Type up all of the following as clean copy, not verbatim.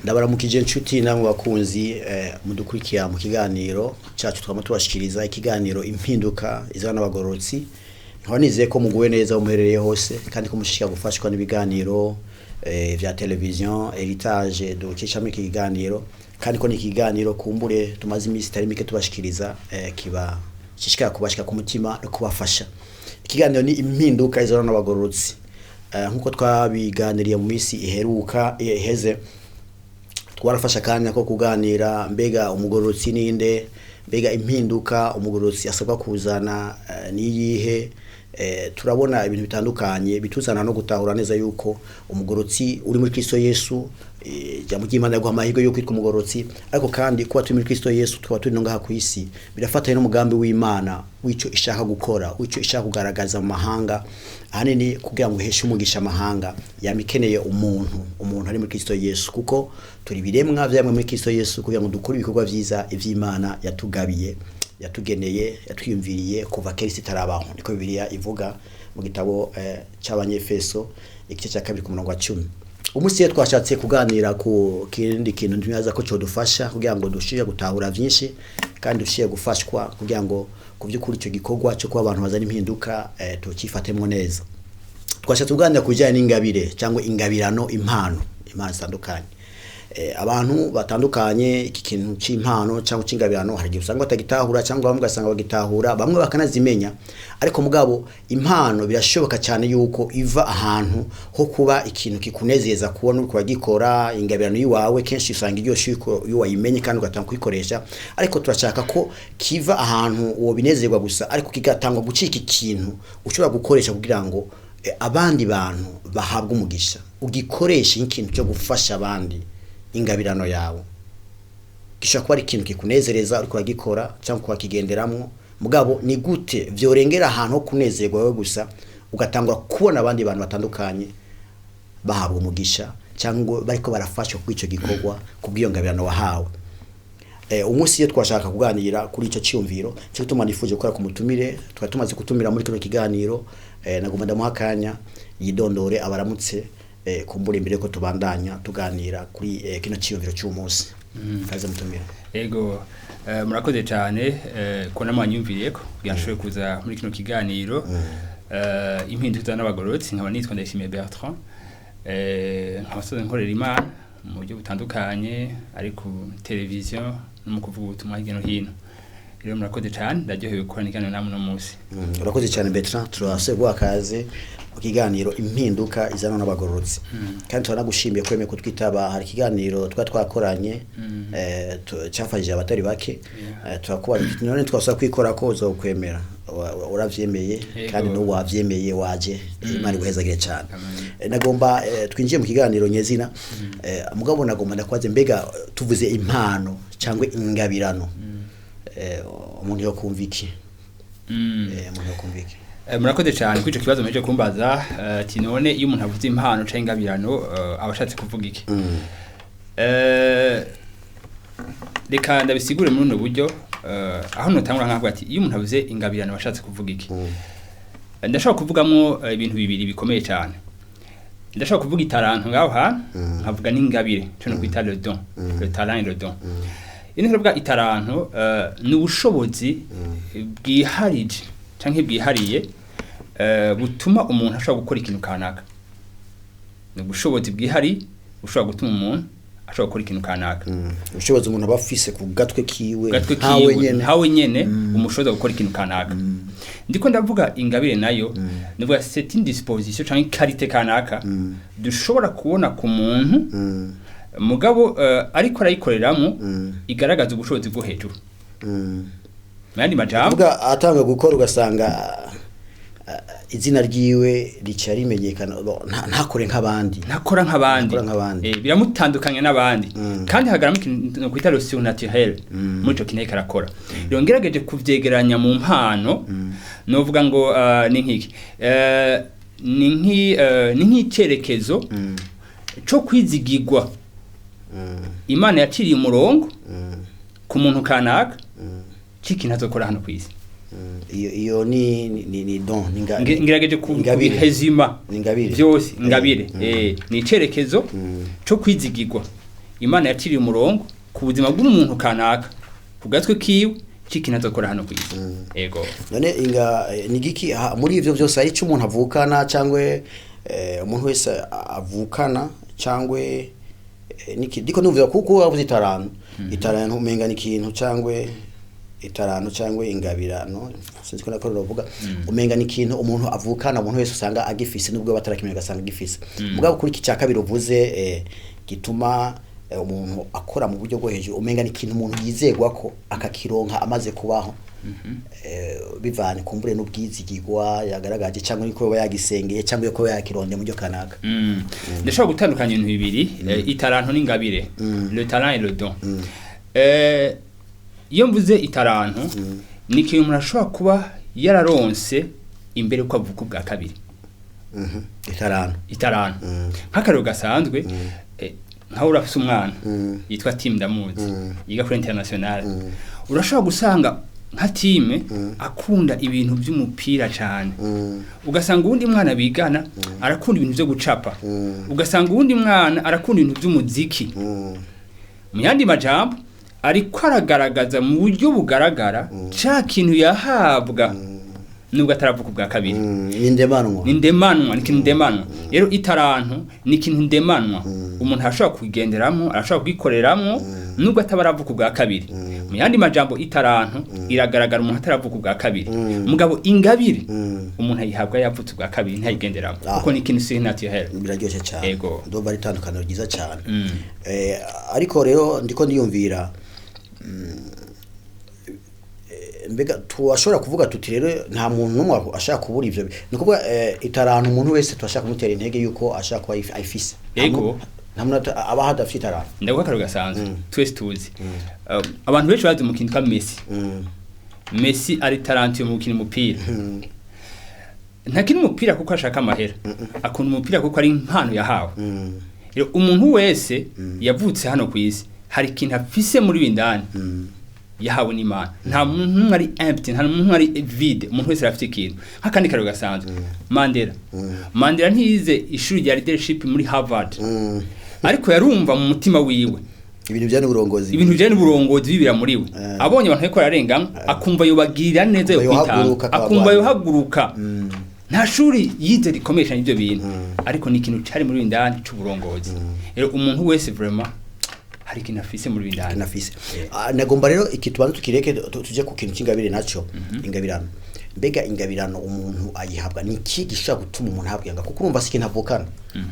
Ndabaramukije nshuti namwe bakunzi mudukurikira mu kiganiro cyacu twama tubashikiriza, ikiganiro Impinduka Izana n'Abagororotsi. Nkaba nizeye ko muguwe neza aho muherereye hose, kandi ko mushishikara gufashwa n'ibiganiro vya television Heritage ducishamo iki kiganiro, kandi ko ni ikiganiro kumbure tumaze iminsi itari mike tubashikiriza, kiba gishishikara kubashika ku mutima no kubafasha. Ikiganiro ni Impinduka Izana n'Abagororotsi. Nkuko twabiganiriye mu minsi iheruka iheze, twarafashe akanya ko kuganira: mbega umugororotsi ninde? Mbega impinduka umugororotsi asabwa kuzana niyihe? Turabona ibintu bitandukanye bituzana no gutahura neza yuko umugororotsi uri muri Kristo Yesu, ijambo ry'Imana yaguha amahirwe yo kwitwa umugororotsi. Ariko kandi kuba turi muri Kristo Yesu, tukaba turi no ngaha ku isi, birafatanye n'umugambi w'Imana w'icyo ishaka gukora, w'icyo ishaka kugaragaza mu mahanga. Ahanini kugira ngo iheshe umugisha amahanga, yama ikeneye umuntu ari muri Kristo Yesu, kuko turi ibiremwa vyamwe muri Kristo Yesu kugira ngo dukore ibikorwa vyiza ivy'Imana yatugabiye, yatugeneye, yatwiyumviriye kuva kera isi itarabaho. Niko Bibiliya ivuga mu gitabo c'Abanyefeso, igice cya 2 ku murongo wa 10. Umunsi rero twashatse kuganira ku kindi kintu ntibaza ko codufasha kugira ngo dushire gutahura vyinshi kandi dushire gufashwa kugira ngo ku by'ukuri icyo gikorwa cyo kuba abantu bazana impinduka tucifatemwo neza. Twashatse kuganira ku bijyanye n'ingabire cyangwa ingabirano, impano zitandukanye. Abantu batandukanye, iki kintu cy'impano cyangwa cy'ingabirano, hari igihe usanga batagitahura, cyangwa bamwe ugasanga bagitahura, bamwe bakanazimenya. Ariko mugabo impano birashoboka cyane yuko iva ahantu ho kuba ikintu kikunezeza kubona uriko uragikora. Ingabirano yiwawe kenshi usanga iryoshe yuko iyo wayimenye kandi ugatanga kuyikoresha. Ariko turashaka ko kiva ahantu uwo binezerwa gusa, ariko kigatangwa gucika ikintu ushobora gukoresha kugira ngo abandi bantu bahabwe umugisha, ugikoreshe nk'ikintu cyo gufasha abandi. Ingabirano yawe gishobora kuba ari ikintu kikunezereza uriko uragikora cyangwa kuhakigenderamwo. Mugabo ni gute vyorengera ahantu ho kunezerwa wewe gusa, ugatangura kubona abandi bantu batandukanye bahabwa umugisha cyangwa bariko barafashwa kuri ico gikorwa kubw'iyo ngabirano wahawe? Umunsi iyo twashaka kuganira kuri ico ciyumviro cyo gutuma nifuje gukora ku mutumire twari tumaze gutumira muri kino kiganiro, nagomba ndamuha akanya yidondore, abaramutse, kumbura imbere ko tubandanya tuganira kuri kino ciyumviro cy'umunsi. Kaze mutumire. Ego, murakoze cyane ko namwanyumviriye ko kugira nshobore kuza muri kino kiganiro Impinduka n'Abagororotsi. Nkaba nitwa Ndayishimiye Bertrand, nkaba nsanzwe nkorera Imana mu buryo butandukanye, ari ku televiziyo no mu kuvuga ubutumwa hirya no hino. Rero murakoze cyane, ndaryohewe gukorana ikiganiro namwe uno munsi. Urakoze cyane Bertrand, turase guha kaze mu kiganiro Impinduka Izana n'Abagororotsi, kandi turanagushimiye kwemeye kutwitaba. Hari ikiganiro twa twakoranye cyafashije abatari bake. Turakubaza tuti: none twasaba kwikora ko uzokwemera? Uravyemeye. Yego. Kandi n'ubu wavyemeye, waje. Imana iguhezagire cyane. Amen. Nagomba twinjiye mu kiganiro nyezina. Mugabo nagomba ndakwaze: mbega tuvuze impano cyangwa ingabirano, umuntu yo kumva iki? Umuntu yo kumva iki? Murakoze cyane kuri ico kibazo muhejeje kumbaza, ati none iyo umuntu avuze impano canke ingabirano, aba ashatse kuvuga iki? Reka ndabisigure muri buno buryo. Aho notangura nkavuga ati iyo umuntu avuze ingabirano ashatse kuvuga iki, ndashobora kuvugamo ibintu bibiri bikomeye cyane. Ndashobora kuvuga itaranto ngaho ha, nkavuga n'ingabire, cyo no kwita le don, le talent et le don. Iyo ndavuga itaranto, ni ubushobozi bwiharije canke bwihariye, butuma umuntu ashobora gukora ikintu kanaka. Ni ubushobozi bwihariye bushobora gutuma umuntu ashobora gukora ikintu kanaka. Ubushobozi umuntu aba afise ku gatwe kiwe, gatwe nkawe kiwe, nyene. Nkawe nyene umushoboza gukora ikintu kanaka. Ndiko ndavuga ingabire nayo, ndavuga c'est une disposition canke qualité kanaka dushobora kubona ku muntu, mugabo ariko arayikoreramo, igaragaza ubushobozi bwo hejuru. Mu yandi majambo, kuvuga atanga gukora ugasanga izina ryiwe rica rimenyekana. Bo, ntakore nk'abandi. Ntakora nk'abandi. Ntakora nk'abandi. Biramutandukanya n'abandi, kandi hagaramo ikintu no kwita le surnaturel muri ico kintu ariko arakora. Rero ngerageje kuvyegeranya mu mpano, novuga ngo ni nk'iki, ni nk'icerekezo co kwizigirwa Imana yaciriye umurongo ku muntu kanaka c'ikintu azokora hano kw'isi. Iyo ni don, ni Ngerageje ingabire. kubihezima Ni ingabire. byose, ingabire ni icerekezo co kwizigirwa. Imana yaciriye umurongo ku buzima bw'umuntu kanaka ku gatwe kiwe c'ikintu azokora hano ku isi. Ego. None inga ni giki muri ivyo byose ari cyo umuntu avukana cyangwa umuntu wese avukana cyangwa niki ndiko numvira kuko wavuze itarantu, itarantu umenga ni ikintu cyangwa itarantu cyangwa ingabirano, sinzi ko nako ruvuga, umenga ni ikintu umuntu avukana, umuntu wese usanga agifise nubwo batarakimenya agasanga agifise. Mugabo kuri iki cya kabiri uvuze gituma umuntu akora mu buryo bwo hejuru, umenga ni ikintu umuntu yizegwa ko akakironka amaze kubaho, bivanye kumbure n'ubwizigirwa yagaragaje cyangwa niko yoba yagisengeye cyangwa yuko yoba yakirondeye mu buryo kanaka. Ndashobora gutandukanya ibintu bibiri, itaranto n'ingabire, le talent et le don. Iyo mvuze itaranto, ni ikintu umuntu ashobora kuba yararonse imbere ko avuka ubwa kabiri. Itaranto. Itaranto, nk'akarero gasanzwe, nkaho urafise umwana yitwa Tim, ndamuzi, yiga kuri international. Urashobora gusanga nka Tim akunda ibintu by'umupira cyane, ugasanga uwundi mwana bigana arakunda ibintu byo gucapa, ugasanga uwundi mwana arakunda ibintu by'umuziki. Mu yandi majambo, ariko aragaragaza mu buryo bugaragara ca kintu yahabwa nubwo ataravuka ubwa kabiri. Ni ndemanwa. Ni ndemanwa, ni ikintu ndemanwa. Rero itaranto ni ikintu ndemanwa, umuntu arashobora kugenderamo, arashobora kugikoreramwo nubwo ataba aravuka ubwa kabiri. Mu yandi majambo, itaranto iragaragara umuntu ataravuka ubwa kabiri. Mugabo ingabire umuntu ayihabwa yavutse ubwa kabiri, ntayigenderamo, kuko ni ikintu surnaturel. Biraryoshye cyane. Ego. Ndumva ari itandukaniro ryiza cyane. Ariko rero ndiko ndiyumvira, mbega turashobora kuvuga tuti rero nta muntu n'umwe ashaka kubura ivyo? Ni ukuvuga itaranto umuntu wese turashaka kumutera intege yuko ashaka kuba ayifise. Nta Ego. Nta muntu aba hadafite itaranto. Ndaguha akarero gasanzwe twese tuzi. Abantu benshi bazi umukinnyi witwa Messi. Messi ari talentueux mu gukina umupira. Ntakina umupira kuko ashaka amahera, akunda umupira kuko ari impano yahawe. Rero umuntu wese yavutse hano ku isi hari ikintu afise muri we indani yahawe n'Imana. Nta muntu n'umwe ari empty, nta muntu n'umwe ari vide. Umuntu wese arafite ikintu. Nk'akandi karero gasanzwe, Mandela. Mandela ntiyize ishuri rya leadership muri Harvard, ariko yarumva mu mutima wiwe ibintu bijyanye n'uburongozi, ibintu bijyanye n'uburongozi bibira muri we. Abonye abantu bariko bararenganwa, akumva yobagirira neza, Akumva yo kwitanga, yohaguruka akumva akabagwanya. yohaguruka. Nta shuri yize rikomeye cyane ibyo bintu, ariko ni ikintu cari muri we indani c'uburongozi. Rero umuntu wese vraiment hari ikintu afise muri we indani. Nafise. Nagomba rero iki tubanze tukireke, tuje ku kintu cy'ingabire naco, ingabirano. Mbega ingabirano umuntu ayihabwa ni iki gishobora gutuma umuntu ahabwa ingabire? Kuko urumva si ikintu avukana.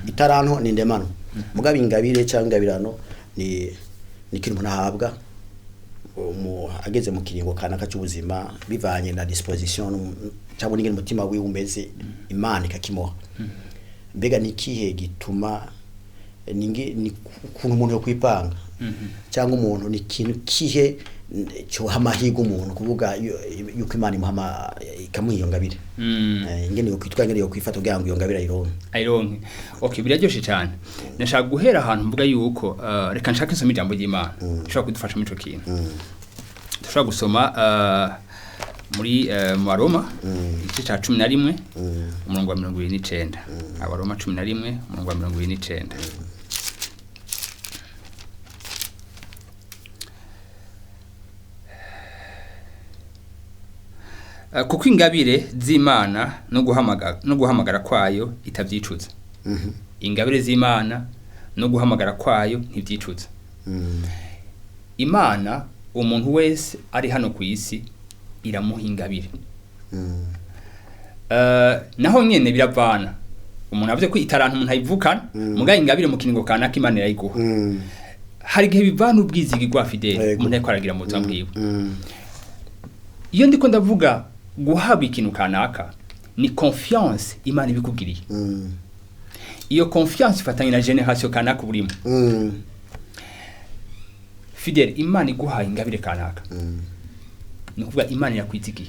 Itaranto ni ndemano, mugabo ingabire cyangwa ingabirano ni ikintu umuntu ahabwa ageze mu kiringo kanaka cy'ubuzima, bivanye na disposition cyangwa n'ingene umutima wiwe umeze, Imana ikakimuha. Mbega ni ikihe gituma ni ukuntu umuntu yo kwipanga cyangwa umuntu ni ikintu kihe cyoha amahirwe umuntu kuvuga yuko Imana imuha ikamuha iyo ngabire? Ingene yo kwitwa, ingene yo kwifata kugira ngo iyo ngabire ayironke. Ayironke. Okay, biraryoshe cyane. Ndashaka guhera ahantu mvuga yuko reka nshake nsome ijambo ry'Imana rishobora kudufasha muri ico kintu. Dushobora gusoma muri mu Baroma igice ca 11, umurongo wa 29. Abaroma 11, umurongo wa 29. Kuko ingabire z'Imana no guhamagara kwayo itabyicuza. Ingabire z'Imana no guhamagara kwayo ntibyicuza. Imana umuntu wese ari hano ku isi iramuha ingabire. Naho nyene biravana. Umuntu avuze ko itaranto umuntu ayivukana, mugabo ingabire mu kiringo kanaka Imana irayiguha. Hari igihe bivana ubwizigirwa, Fidele, umuntu ariko aragira mu buzima bwiwe. Iyo ndiko ndavuga guhabwa ikintu kanaka, ni confiance Imana ibikugiriye. Iyo confiance ifatanye na generation kanaka urimo. Fidele, Imana iguhaye ingabire kanaka, ni ukuvuga Imana irakwizigiye,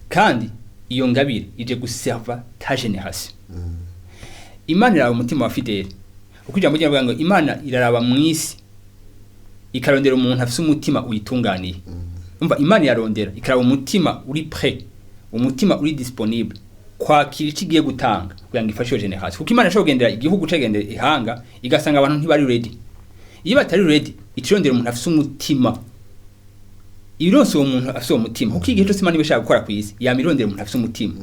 kandi iyo ngabire ije guserva ta generation. Imana iraba umutima wa Fidele, uko ijambo ry'Imana rivuga ngo Imana iraraba mu isi ikarondera umuntu afise umutima uyitunganiye. Umva, Imana irarondera ikaraba umutima uri prêt, umutima uri disponible. Kwakira icyo igiye gutanga kugira ngo ifashe iyo generation, kuko Imana ishobora kugendera igihugu cagendera ihanga, igasanga abantu ntibari ready. Iyo batari ready, icirondera umuntu afise umutima. Ironse uwo muntu afise uwo mutima, kuko igihe cyose Imana iba ishaka gukora ku isi, yama irondera umuntu afise umutima.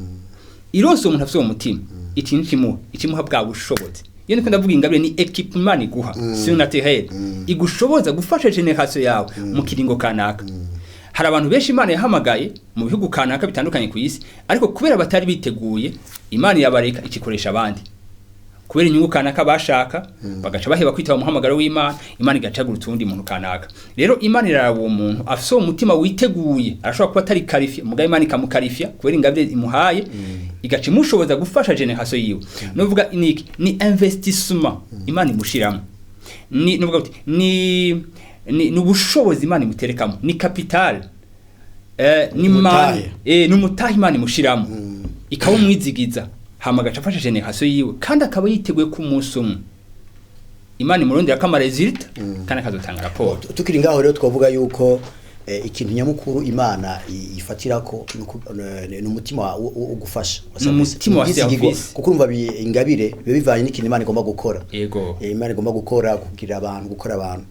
Ironse uwo muntu afise uwo mutima, ikintu kimuha, ikimuha bwa bushobozi. Iyo ndiko ndavuga ingabire, ni équipement Imana iguha surnaturel, igushoboza gufasha generation yawe mu kiringo kanaka. Hari abantu benshi Imana yahamagaye mu bihugu kanaka bitandukanye ku isi, ariko kubera batari biteguye, Imana yabareka ikikoresha abandi kubera inyungu kanaka bashaka, bagaca baheba kwitaba umuhamagaro w'Imana. Imana igacagura uwundi muntu kanaka. Rero Imana iraraba uwo muntu afise uwo mutima witeguye. Arashobora kuba atari qualifié, mugabo Imana ikamukarifya kubera ingabire imuhaye, igaca imushoboza gufasha generation yiwe. Nuvuga niki? Ni investissement Imana imushiramo, ni nuvuga uti ni ubushobozi Imana imuterekamo, ni capital, ni Umutahe. mani, ni umutahe Imana imushiramo, ikaba umwizigiza, hama agaca afasha generation yiwe, kandi akaba yiteguye ko umunsi umwe Imana imurondera ko ama résultats, kandi akazotanga raporo. Tukiri ngaho rero, twavuga yuko ikintu nyamukuru Imana ifatirako ni umutima wo gufasha wa Ni umutima wa service. service. Kuko urumva ingabire biba bivanye n'ikintu Imana igomba gukora. Imana igomba gukora kugira abantu, gukora abantu.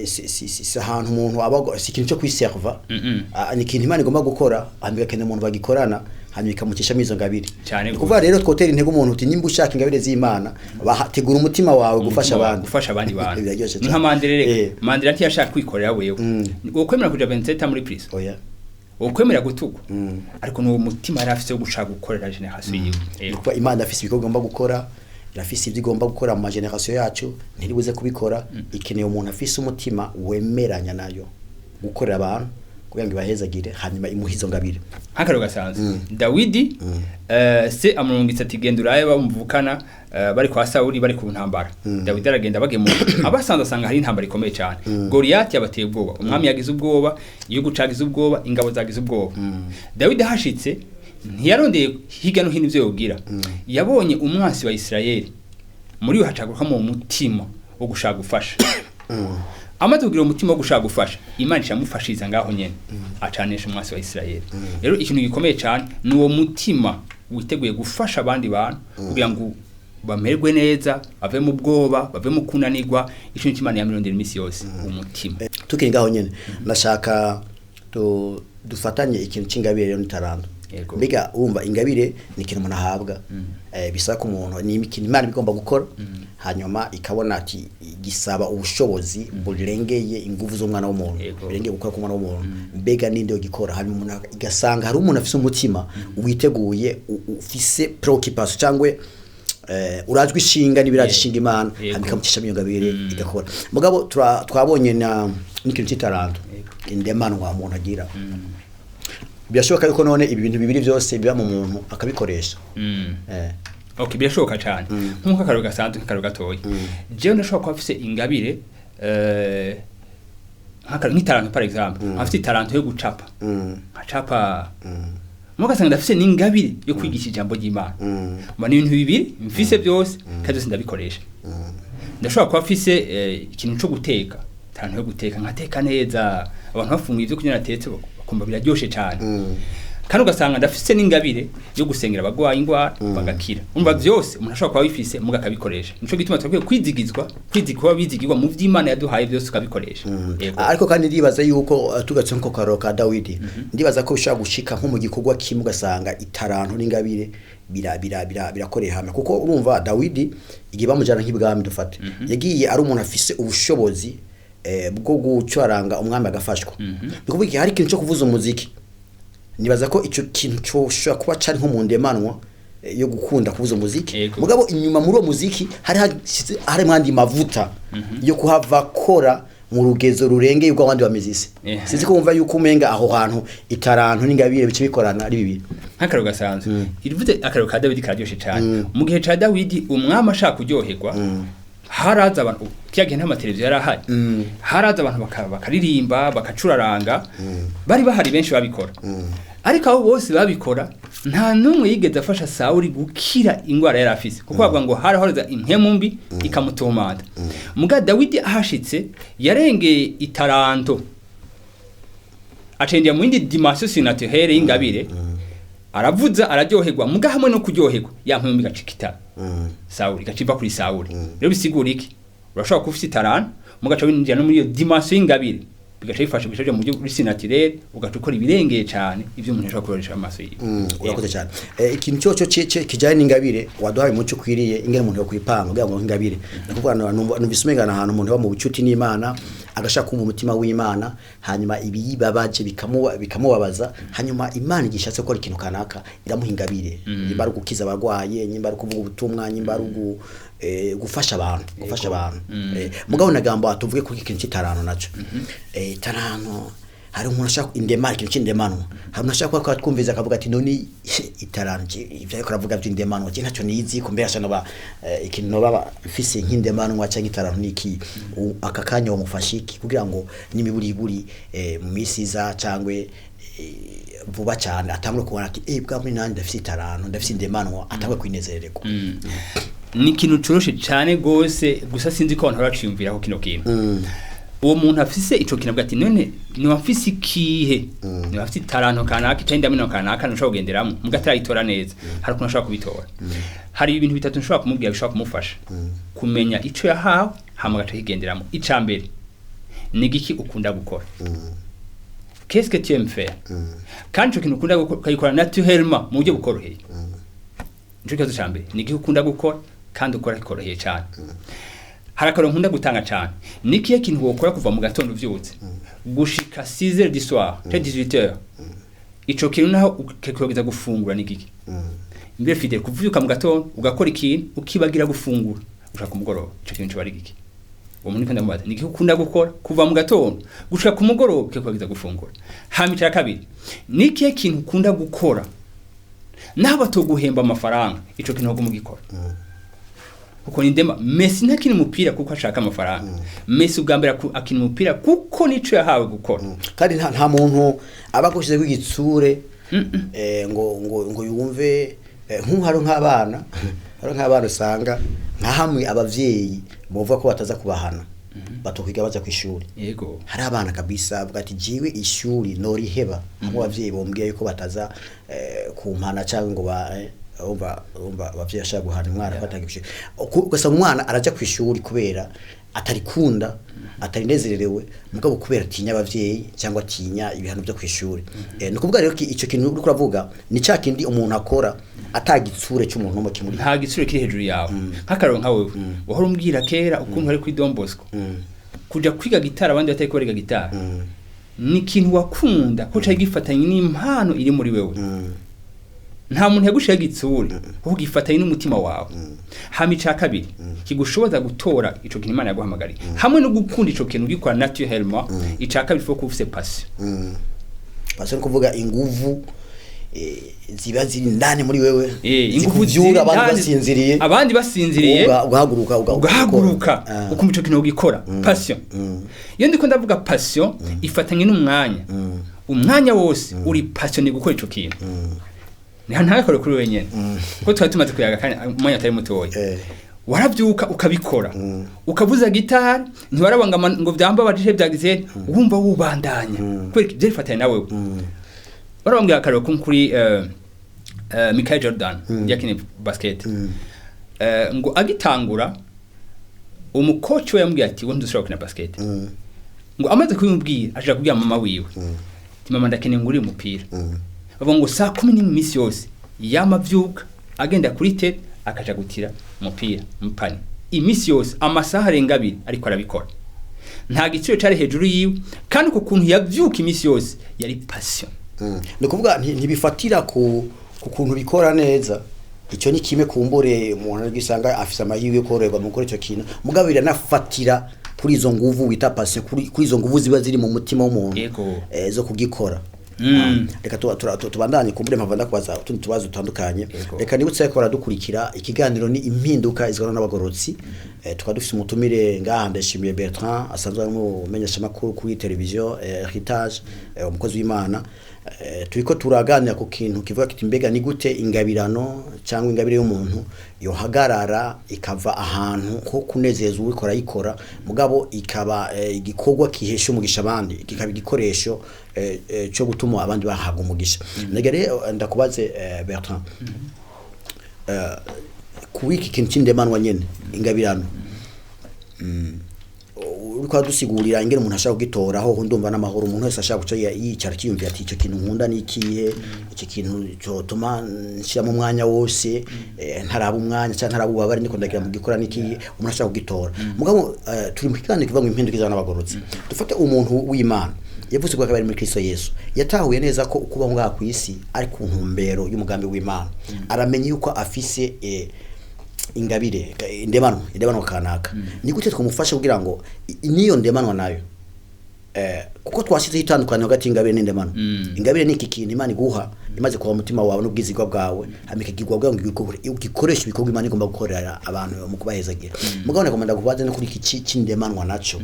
Si ahantu umuntu aba, si ikintu cyo kwiserva. Ah, ni ikintu Imana igomba gukora, hanyuma igakenera umuntu bagikorana, hanyuma ikamukishamo izo ngabire. Cyane. Ni ukuvuga rero twotera intego umuntu uti nimba ushaka ingabire z'Imana, tegura umutima wawe gufasha Umutima wawe, abandi. Gufasha abandi bantu. Biraryoshe Ni nka cyane. Mandela reka. Mandela ntiyashaka kwikorera wewe. Ukwemera kuja 27 muri prison, Oya. ukwemera gutukwa, ariko ni uwo mutima yari afise wo gushaka gukorera generation yiwe. Ni ukuvuga Imana afise ibikorwa igomba gukora, irafise ibyo igomba gukora mu ma génération yacu, ntiribuze kubikora. Ikeneye umuntu afise umutima wemeranya nayo gukorera abantu kugira ngo ibahezagire, hanyuma imuhe izo ngabire. Nk'akarero gasanzwe, Dawidi, se amurungitse ati genda urabe bamuvukana, bari kwa Sawuli, bari ku ntambara. Dawidi aragenda, bagemura abasanze, asanga hari intambara ikomeye cyane. Goliyati yabateye ubwoba, umwami yagize ubwoba, igihugu cagize ubwoba, ingabo zagize ubwoba. Dawidi ahashitse ntiyarondeye hirya no hino ivyo yogira. Yabonye umwansi wa Isirayeli, muri we hacagurukamo umutima wo gushaka gufasha. Amaze kugira umutima wo gushaka gufasha, Imana icamufashiriza ngaho nyene, acanesha umwansi wa Isirayeli. Rero ikintu gikomeye cyane ni uwo mutima witeguye gufasha abandi bantu kugira ngo bamererwe neza, bave mu bwoba, bave mu kunanirwa. Ico ni Imana yamirondera iminsi yose, umutima. Tukiri ngaho nyene, ndashaka dufatanye ikintu c'ingabire rero n'itaranto. Mbega urumva ingabire ni ikintu umuntu ahabwa, bisaba ko umuntu, ni ikintu Imana igomba gukora, hanyuma ikabona ati gisaba ubushobozi burengeye ingufu z'umwana w'umuntu, birengeye gukora k'umwana w'umuntu. Mbega ninde yogikora? Hanyuma umuntu igasanga hari umuntu afise umutima witeguye, ufise préoccupation cyangwa urajwe ishinga n'ibiraje ishinga Imana, hanyuma ikamucisha iyo ngabire igakora. Mugabo twabonye na n'ikintu c'itaranto, indemanwa umuntu agira. Birashoboka yuko none ibi bintu bibiri byose biba mu muntu akabikoresha? Okay, birashoboka cyane. Nk'uko akarero gasanzwe, nk'akarero gatoya, jewe ndashobora kuba mfise ingabire, nk'itaranto par exemple, nkafite itaranto yo gucapa, nkacapa, mugasanga ndafise n'ingabire yo kwigisha ijambo ry'Imana. Mba ni ibintu bibiri mfise byose, kandi byose ndabikoresha. Ndashobora kuba mfise ikintu co guteka, itaranto yo guteka, nkateka neza, abantu bafunguye ivyo kurya natetse bakumva biraryoshe cyane. Kandi ugasanga ndafise n'ingabire yo gusengera abagwayi ingwara bagakira. Umva, byose umuntu ashobora kuba abifise muga akabikoresha. Nico gituma twakwiye kwizigizwa, kwizigwa, bizigirwa mu vy'Imana yaduhaye byose, ukabikoresha. Yego. Ariko kandi ndibaza yuko, tugatse nko karo ka Dawidi, ndibaza ko bishobora gushika nko mu gikorwa kimwe ugasanga itaranto n'ingabire bira bira bira birakoreye hamwe, kuko urumva Dawidi igihe bamujana nk'ibwami, dufate, yagiye ari umuntu afise ubushobozi bwo gucuranga, umwami agafashwa. Ni kuvuga iki? Hari ikintu cyo kuvuza umuziki. Nibaza ko ico kintu cyoshobora kuba cari nko mu ndemanwa, yo gukunda kuvuza umuziki. Mugabo inyuma muri uwo muziki hari hashize hari andi mavuta yo kuhava akora mu rugezo rurengeye ubw'abandi bamizisi. Sinzi ko wumva yuko umenga aho hantu itaranto n'ingabire bice bikorana ari bibiri. Nk'akarero gasanzwe, irivuze akarero ka Dawidi kararyoshe cyane. Mu gihe ca Dawidi, umwami ashaka kuryoherwa, haraza abantu. Kiya gihe nta mateleviziyo yari ahari. Haraza abantu bakaririmba, bakacuraranga. Bari bahari benshi babikora, ariko abo bose babikora nta n'umwe yigeze afasha Sawuli gukira ingwara yari afise, kuko bavuga ngo harahoraza impwemu mbi ikamutumata. Muga Dawidi ahashitse yarengeye itaranto, acengera mu yindi dimension surnaturelle y'ingabire. Aravuza, araryoherwa, muga hamwe no kuryoherwa ya mpwemu igacika itara. Sawuli igaciva kuri Sawuli. Rero bisigura iki? Urashobora kuba ufite itaranto, mugaca winjira no muri iyo dimension y'ingabire, bigaca bifasha, bigaca mu buryo buri naturel, ugaca ukora ibirengeye cyane ibyo umuntu ashobora kubonesha amaso yiwe. Urakoze cyane. Ikintu cyo kijanye n'ingabire waduhaye umuco ukwiriye ingene umuntu yo kwipanga kugira ngo ingabire, ndakuvuga numvise umengana ahantu umuntu aba mu bucuti n'Imana, agashaka kumva umutima w'Imana, hanyuma ibiyibabaje bikamubabaza, hanyuma Imana igishatse gukora ikintu kanaka iramuha ingabire, nimba ari ugukiza abarwaye, nimba ari kuvuga ubutumwa, nimba ari gufasha abantu. Mugabo nagambo atuvuge kuri ikintu cy'itaranto naco. Itaranto, hari umuntu ashaka indema, ikintu cy'indemanwa, hari umuntu ashaka kuba twumviza akavuga ati: "None itaranto, ibyo ariko aravuga by'indemanwa, je ntacyo nizi, kumbe yasha noba ikintu noba mfise nk'indemanwa cyangwa itaranto niki?" Aka kanya wamufasha iki kugira ngo n'imiburiburi mu minsi iza cyangwa vuba cyane atangure kubona ati: "Bwa muri nanjye ndafise itaranto, ndafise indemanwa," atangure kwinezererwa? Ni ikintu coroshe cyane gose, gusa sinzi ko abantu baraciyumviraho kino kintu. Uwo muntu afise ico kintu avuga ati: "None niba mfise ikihe, niba mfise itaranto kanaka canke indamino kanaka ntushobora kugenderamo," muga atarayitora neza, hari ukuntu ashobora kubitora. Hari ibintu bitatu nshobora kumubwira bishobora kumufasha kumenya ico yahawe, hama agaca akigenderamo. Ica mbere ni igiki ukunda gukora? Qu'est-ce que tu aimes faire? Kandi ico kintu ukunda gukora ukagikora naturellement, mu buryo bukoroheye. Nico kibazo ca mbere: ni igiki ukunda gukora kandi ukora kikoroheye cyane? Hari akaroro nkunda gutanga cyane: ni ikihe kintu wokora kuva mu gatondo uvyutse gushika 6h du soir cyangwa 18h, ico kintu naho ukakwibagiza gufungura? Ni igiki mbere, Fidel, kuvyuka mu gatondo ugakora ikintu ukibagira gufungura ushaka kumugoroba? Ico kintu coba ari igiki? Uwo muntu ndamubaza: ni igiki ukunda gukora kuva mu gatondo gushika ku mugoroba ukikwibagiza gufungura? Hama ica kabiri: ni ikihe kintu ukunda gukora naho batoguhemba amafaranga, ico kintu woguma ugikora? Kuko ni ndema. Messi ntakina umupira kuko ashaka amafaranga. Messi ubwa mbere akina umupira kuko nico yahawe gukora. Kandi nta muntu aba agushizeho igitsure ngo yumve nk'ubu hari nk'abana usanga nka hamwe abavyeyi bovuga ko bataza kubahana, batokwiga baza ku ishuri. Hari abana kabisa avuga ati: "Jiwe ishuri noriheba hamwe abavyeyi bombwiye yuko bataza kumpana," cyangwa ngo ba urumva abavyeyi bashaka guhana umwana ko atagiye kw'ishuri. Ugasanga umwana araja ku ishuri kubera atarikunda, atarinezererewe, mugabo kubera atinya abavyeyi cyangwa atinya ibihano byo kw'ishuri. Ni ukuvuga rero ko ico kintu uriko uravuga ni ca kindi umuntu akora atagitsure cy'umuntu n'umwe kimuri. Nta gitsure kiri hejuru yawe. Nk'akaroro, nka wewe wahora umbwira kera ukuntu wari kuri Don Bosco kuja kwiga gitari abandi batari bariga gitari, ni ikintu wakunda ko cari gifatanye n'impano iri muri wewe. Nta muntu yagushira igitsure kuko gifatanye n'umutima wawe. Hama ica kabiri kigushoboza gutora ico kintu Imana yaguhamagariye hamwe no gukunda ico kintu ugikora naturellement, ica kabiri, faut kuba ufise passion. Passion ni kuvuga inguvu ziba ziri ndani muri wewe, inguvu zikuvyura ziri abandi ndani, basinziriye. Abandi basinziriye. Ugahaguruka ugahaguruka Ah. ukumva ico kintu ugikora. Passion, iyo ndiko ndavuga passion, ifatanye n'umwanya. Umwanya wose uri passionné gukora ico kintu. Ntagakore kuri wenyene, kuko twari tumaze kuyaga kandi umwanya atari mutoya. Waravyuka ukabikora, ukavuza gitari, ntiwarabanga ngo vyambabaje byagize, wumva wubandanya kubera ivyo bifatanye nawe. Warabambwira akarero ko kuri Michael Jordan yakine basket, ngo agitangura umukoci we yamubwiye ati: "Wowe ntushobora gukina basket." Ngo amaze kubimubwira aja kubwira mama wiwe ati: "Mama, ndakeneye ngurire umupira." Bavuga ngo saa 11 iminsi yose yama avyuka agenda kuri te akaja gutira umupira mupani iminsi yose, amasaha arenga 2, ariko arabikora nta giciro cari hejuru yiwe, kandi uko kuntu yavyuka iminsi yose yari passion. Ni ukuvuga ntibifatira ku kuntu bikora neza. Icyo ni kimwe, kumbure umuntu ari gisanga afise amahirwe yo koroherwa mu gukora icyo kintu, mugabo biranafatira kuri izo nguvu wita passion, kuri izo nguvu ziba ziri mu mutima w'umuntu zo kugikora. Reka tubandanye, kumbure mpava ndakubaza utundi tubazo dutandukanye. Reka nibutse ko baradukurikira, ikiganiro ni Impinduka izwana n'Abagororotsi. Tukaba dufise umutumire ngaha, Ndashimiye Bertrand, asanzwe ari umumenyeshamakuru kuri televiziyo Heritage, umukozi w'Imana. Turiko turaganira ku kintu kivuga kiti mbega ni gute ingabirano cyangwa ingabire y'umuntu yohagarara ikava ahantu ho kunezeza uwikora ayikora, mugabo ikaba igikorwa kihesha umugisha abandi, kikaba igikoresho cyo gutuma abandi bahabwa umugisha. Ndagira rero ndakubaze, Bertrand, kuri iki kintu c'indemanwa nyene, ingabirano, uriko adusigurira ingene umuntu ashaka kugitoraho, ndumva n'amahoro. Umuntu wese ashaka guca yicara akiyumvira ati: "Icyo kintu nkunda ni ikihe? Icyo kintu cyotuma nshiramo umwanya wose, ntaraba umwanya cyangwa ntaraba ububabare, niko ndagira mu gikora n'ikihe?" Umuntu ashaka kugitora. Mugabo turi mu kiganiro kivuga ngo impinduka izana n'abagororotsi. Dufate umuntu w'Imana yavuze ko akaba ari muri Kristo Yesu, yatahuye neza ko kubaho ngaha ku isi ari ku ntumbero y'umugambi w'Imana, aramenya yuko afise ingabire, indemanwa kanaka. Ni gute twamufasha kugira ngo niyo ndemanwa nayo, kuko twashyizeho itandukaniro hagati y'ingabire n'indemanwa? Ingabire ni iki kintu Imana iguha imaze kuba umutima wawe n'ubwizigwa bwawe, hama ikakiguha kugira ngo ugikoreshe ibikorwa Imana igomba gukorera abantu mu kubahezagira. Mugabo nagomba ndakubaze no kuri iki c'indemanwa naco,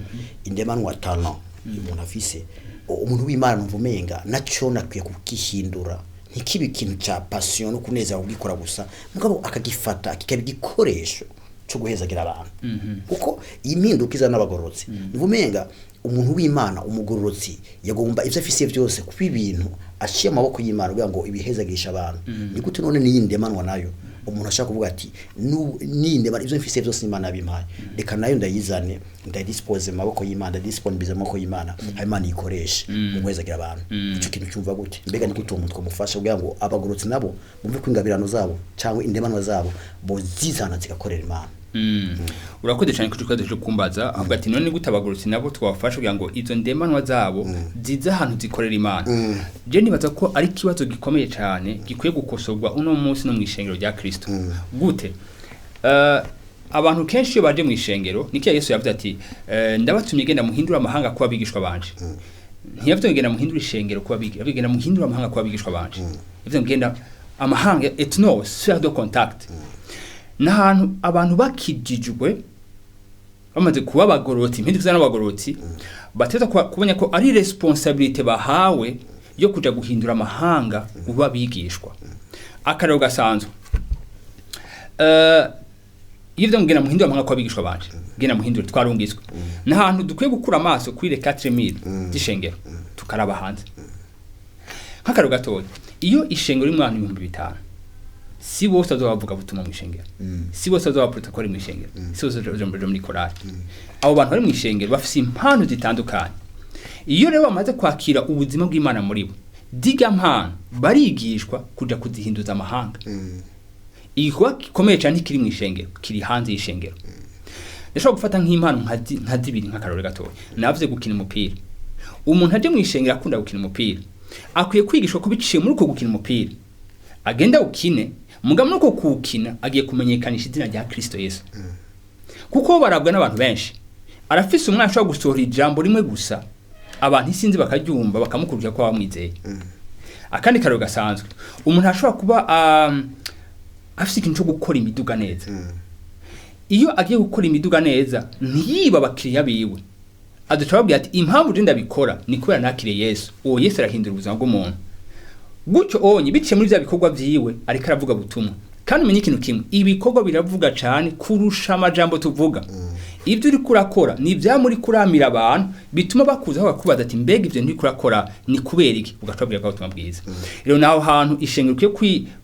indemanwa, talent umuntu afise. Umuntu w'Imana numva umenga naco nakwiye kukihindura, ntikibe ikintu ca passion no kunezera kugikora gusa, mugabo akagifata kikaba igikoresho cyo guhezagira abantu, kuko iyi mpinduka izana n'abagororotsi. Numva umenga umuntu w'Imana, umugororotsi, yagomba ivyo afise byose kuba ibintu aciye amaboko y'Imana kugira ngo ibihezagisha abantu. Ni gute none n'iyi ndemanwa nayo umuntu ashaka kuvuga ati: "N'iyi ndemanwa, ivyo mfise byose Imana yabimpaye, reka nayo ndayizane, ndayidispose mu maboko y'Imana, ndadisponibilize mu maboko y'Imana, hanyuma Imana iyikoreshe mu guhezagira abantu"? Ico kintu cyumva gute? Mbega ni gute uwo muntu twamufasha kugira ngo abagororotsi nabo bumve ko ingabirano zabo cyangwa indemanwa zabo bozizana zigakorera Imana? Urakoze cyane kuri kibazo cyo kumbaza, avuga ati: "None gute abagororotsi nabo twabafasha kugira ngo izo ndemanwa zabo zize ahantu zikorera Imana?" Je nibaza ko ari ikibazo gikomeye cyane gikwiye gukosorwa uno munsi no mu ishengero rya Kristo. Gute? Abantu kenshi iyo baje mu ishengero, nikiya Yesu yavuze ati: "Ndabatumye genda muhindura amahanga kuba abigishwa banje." Ntiyavuze ngo genda muhindure ishengero kuba abigishwa, genda muhindure amahanga kuba abigishwa banje. Yavuze ngo genda amahanga, ethnos, sphere de contact, n'ahantu abantu bakijijwe bamaze kuba abagororotsi, impinduka n'abagororotsi, bateza kubona ko ari responsabilité bahawe yo kuja guhindura amahanga uba bigishwa. Akarero gasanzwe, iyo ivyo ngena muhindura amahanga kuba abigishwa banje, genda muhindure, twarungitswe n'ahantu dukwiye gukura amaso kuri les 4000 z'ishengero, tukaraba hanze. Nk'akarero gatoya, iyo ishengero rimwe abantu 5000, si bose bazoba bavuga butumwa mu ishengero, si bose bazoba protocole mu ishengero, si bose bazoba muri korali. Abo bantu bari mu ishengero bafise impano zitandukanye. Iyo rero bamaze kwakira ubuzima bw'Imana muri bo, diga mpano barigishwa kuja kuzihinduza amahanga. Igikorwa gikomeye cyane kiri mu ishengero, kiri hanze y'ishengero. Ndashobora gufata nk'impano nka zibiri nk'akarore gatoya. Navuze gukina umupira. Umuntu aje mu ishengero akunda gukina umupira akwiye kwigishwa ko biciye muri uko gukina umupira agenda ukine, mugabo muri uko kuwukina agiye kumenyekanisha izina rya Kristo Yesu, kuko barabwa n'abantu benshi. Arafise umwana ashobora gusohora ijambo rimwe gusa, abantu isinzi bakaryumva, bakamukurikira ko bamwizeye. Akandi karero gasanzwe, umuntu ashobora kuba afise ikintu cyo gukora imiduga neza. Iyo agiye gukora imiduga neza, ntiyiba abakiriya biwe, aduca babwira ati: "Impamvu je ndabikora ni kubera nakiriye Yesu." Uwo Yesu arahindura ubuzima bw'umuntu gutyo onye biciye muri bya bikorwa vyiwe, ariko aravuga butumwa. Kandi umenye ikintu kimwe: ibikorwa biravuga cyane kurusha amajambo tuvuga. Ibyo uri kurakora ni ibya muri kuramira abantu, bituma bakuzaho bakubaza ati: "Mbega ibyo nturi kurakora ni kubera iki?" Ugaca babwira ko ubutumwa bwiza. Rero naho hantu ishengero ukwiye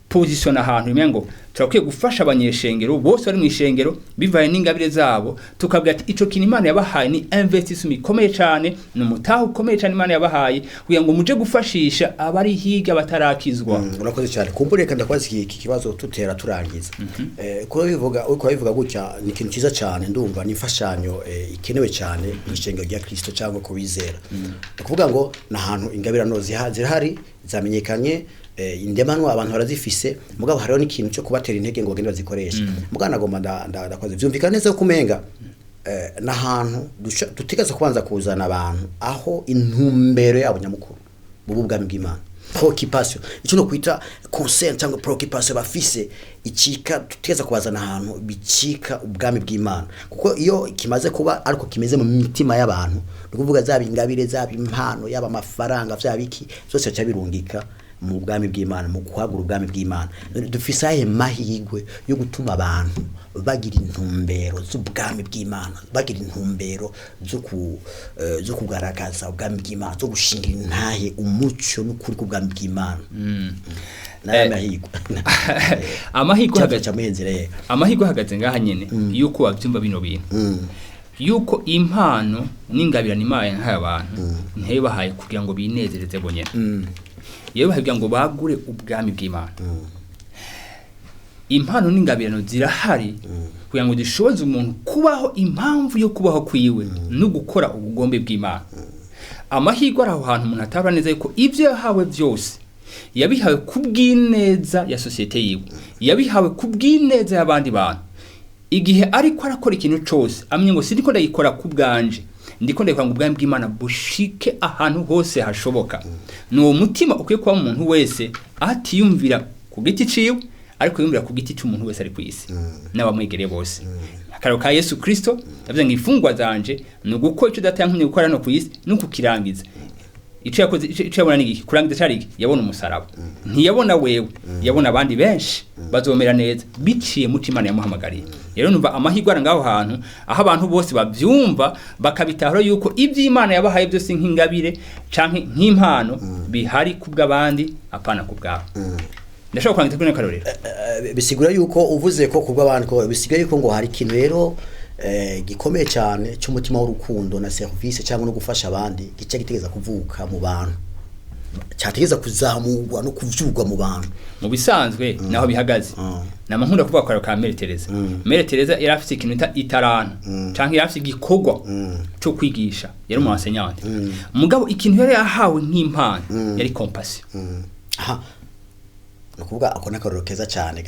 kwipositiona, ahantu rimwe ngo turakwiye gufasha abanyeshengero bose bari mu ishengero bivaye n'ingabire zabo, tukabwira ati: "Ico kintu Imana yabahaye ni investissement ikomeye cyane, ni umutahe ukomeye cyane Imana yabahaye kugira ngo muje gufashisha abari hirya batarakizwa." Urakoze cyane. Kumbure reka ndakwaza iki kibazo tutera turangiza. Kuba bivuga, uko bivuga gutya, ni ikintu cyiza cyane. Ndumva ni imfashanyo ikenewe cyane mu ishengero rya Kristo cyangwa kubizera. Ni ukuvuga ngo ni ahantu ingabirano zirahari, zamenyekanye, indemanwa abantu barazifise, mugabo hariho n'ikintu cyo kubatera intege ngo bagende bazikoreshe. Mugabo nagomba ndakoze vyumvikana neza ko umenga n'ahantu dutegereza kubanza kuzana abantu aho intumbero yabo nyamukuru bubu ubwami bw'Imana. Préoccupation, icyo no kwita concern cyangwa préoccupation bafise icika, tutegeza kubazana ahantu bicika ubwami bw'Imana, kuko iyo kimaze kuba ariko kimeze mu mitima y'abantu, ni ukuvuga zaba ingabire, zaba impano, yaba amafaranga, vyaba iki, byose bica birungika mu bwami bw'Imana, mu kwagura ubwami bw'Imana. Dufise aye mahirwe yo gutuma abantu bagira intumbero z'ubwami bw'Imana, bagira intumbero zo kugaragaza ubwami bw'Imana, zo gushingira intahe umuco n'ukuri k'ubwami bw'Imana. N'aya mahirwe Amahirwe ahagaze cyaca muhenzere. Amahirwe ahagaze ngaha nyene, yuko bavyumva bino bintu, yuko impano n'ingabirano Imana yahaye abantu ntiyabahaye kugira ngo binezereze bonyene, yabahaye kugira ngo bagure ubwami bw'Imana. Impano n'ingabirano zirahari kugira ngo zishoboze umuntu kubaho impamvu yo kubaho kwiwe no gukora ubugombe bw'Imana. Amahirwe ari aho hantu umuntu atabara neza yuko ibyo yahawe byose yabihawe kubw'ineza ya sosiyete yiwe, yabihawe kubw'ineza y'abandi bantu. Igihe ariko arakora ikintu cose, amenye ngo sindiko ndagikora ku bwanje, ndiko ndagikora ngo ubwami bw'Imana bushike ahantu hose hashoboka. Ni uwo mutima ukwiye kuba umuntu wese atiyumvira ku giti ciwe, ariko yumvira ku giti c'umuntu wese ari ku isi n'abamwegereye bose. Akararo ka Yesu Kristo yavuze ngo imfungwa zanje ni ugukora ico Data yantumye gukora hano ku isi no kukirangiza. Ico yakoze, ico yabona ni iki? Kurangiza cari iki? Yabona umusaraba, ntiyabona wewe, yabona abandi benshi bazomera neza biciye mu Imana yamuhamagariye. Rero numva amahirwe ari ngaho hantu, aho abantu bose bavyumva bakabitahura yuko ivy'Imana yabahaye byose nk'ingabire canke nk'impano bihari kubw'abandi, apana kubwabo. Ndashobora kurangiza kuri karorero. Bisigura yuko uvuze ko kubw'abantu, ko bisigura yuko ngo hari ikintu rero gikomeye cyane cy'umutima w'urukundo na service cyangwa no gufasha abandi gice gitegeza kuvuka mu bantu, cyategeza kuzamurwa no kuvyurwa mu bantu. Mu bisanzwe naho bihagaze, nama nkunda kuvuga akararo ka Mère Teresa. Mère Teresa yari afise ikintu bita itaranto, canke yari afise igikorwa co kwigisha, yari umu enseignante. Mugabo ikintu yari yahawe nk'impano yari compassion. Aha ni ukuvuga ako n'akarorero keza cyane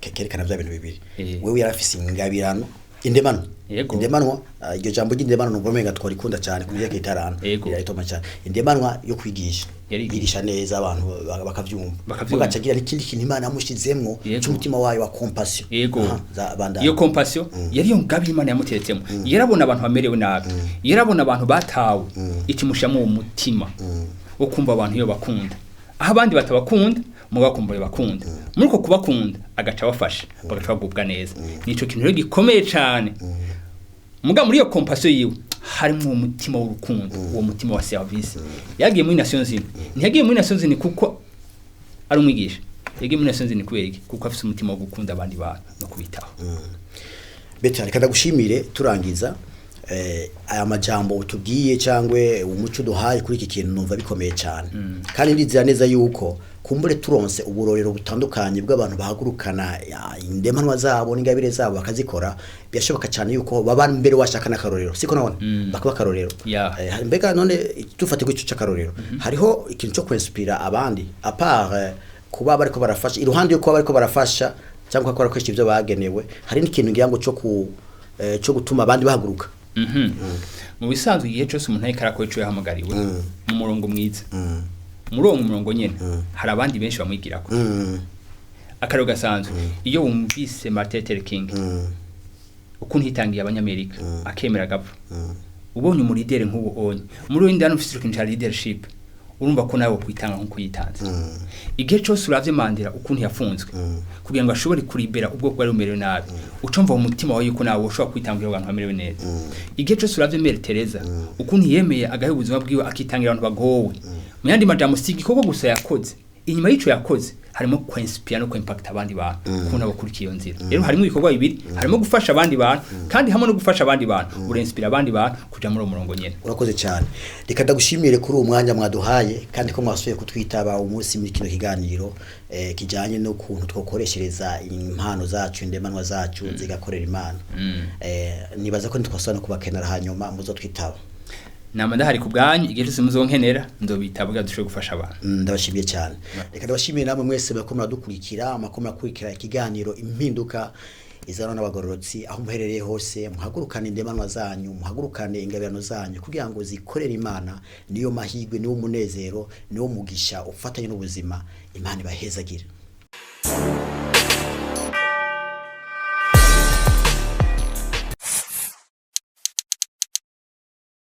kerekana bya bintu bibiri. Wewe yari afise ingabirano, indemano. Indemanwa, iryo jambo ry'indemano numva umenga twarikunda cyane ku myaka itarano. Iraritoma cyane indemanwa yo kwigisha. Yarigisha. Yigisha neza abantu bakavyumva. Bakavyumva. Mugaca agira n'ikindi kintu Imana yamushizemwo cy'umutima wayo wa compassion. Aha, za bandana. Iyo compassion yari yo ngabire Imana yamuteretsemo. Yarabona abantu bamerewe nabi, yarabona abantu batawe, ikimushiramo uwo mutima wo kumva abantu iyo bakunda, aho abandi batabakunda mugabo akumva bakunda. Muri uko kubakunda agaca abafasha, bagaca bagubwa neza. Nico kintu rero gikomeye cane. Muga muri iyo compassion yiwe harimo uwo mutima w'urukundo, uwo mutima wa service. Yagiye muri Nations Unies, ntiyagiye muri Nations Unies kuko ari umwigisha, yagiye muri Nations Unies kubera iki? Kuko afise umutima wo gukunda abandi bantu no kubitaho. Betty, reka ndagushimire. Turangiza, aya majambo utubwiye cyangwa umuco duhaye kuri iki kintu numva bikomeye cyane, kandi ndizera neza yuko kumbure turonse uburorero butandukanye bw'abantu bahagurukana indemanwa zabo n'ingabire zabo bakazikora, birashoboka cyane yuko baba mbere washaka n'akarorero, siko none bakaba akarorero. Mbega none dufate ku ico c'akarorero, hariho ikintu cyo kwinspira abandi à part kuba bariko barafasha, iruhande yo kuba bariko barafasha cyangwa ko barakoresha ivyo bagenewe, hari n'ikintu ngira ngo cyo gutuma abandi bahaguruka? Mu bisanzwe igihe cyose umuntu ariko arakora ico yahamagariwe mu murongo mwiza, muri uwo murongo nyene hari abandi benshi bamwigirako. Akarero gasanzwe, iyo wumvise Martin Luther King, ukuntu yitangiye Abanyamerika akemera agapfa, ubonye umu leader nk'uwo onye muri we ndani ufise ikintu ca leadership, urumva ko nawe kwitanga nkuko yitanze. Igihe cyose uravye Mandela ukuntu yafunzwe kugira ngo ashobore kuribera ubwoko bwari bumerewe nabi, ucumva mu mutima wawe yuko nawe ushobora kwitangira abantu bamerewe neza. Igihe cyose uravye Mère Teresa ukuntu yemeye agaha ubuzima bwiwe akitangira abantu bagowe, mu yandi majambo si igikorwa gusa yakoze, inyuma y'ico yakoze harimo kwinspira no kwimpact abandi bantu ukuntu abakurikiye iyo nzira. Rero harimo ibikorwa bibiri, harimo gufasha abandi bantu, kandi hamwe no gufasha abandi bantu urinspira abandi bantu kuja muri uwo murongo nyene. Urakoze cyane. Reka ndagushimire kuri uwo mwanya mwaduhaye, kandi ko mwasubiye kutwitaba umunsi muri kino kiganiro kijanye n'ukuntu twokoreshereza impano zacu, indemanwa zacu zigakorera Imana. Nibaza ko ntitwasubira no kubakenera, hanyuma muzotwitaba. Nama ndahari ku bwanyu, igihe cyose muzonkenera nzobitaba kugira dushobore gufasha abantu. Ndabashimiye cyane. Reka ndabashimiye namwe mwese bariko muradukurikira, amakuru murakurikira ikiganiro Impinduka. Izanwa n'abagororotsi. Aho muherereye hose, muhagurukane indemanwa zanyu, muhagurukane ingabirano zanyu kugira ngo zikorere Imana. Niyo mahirwe, niwo munezero, niwo mugisha ufatanye n'ubuzima. Imana ibahezagire.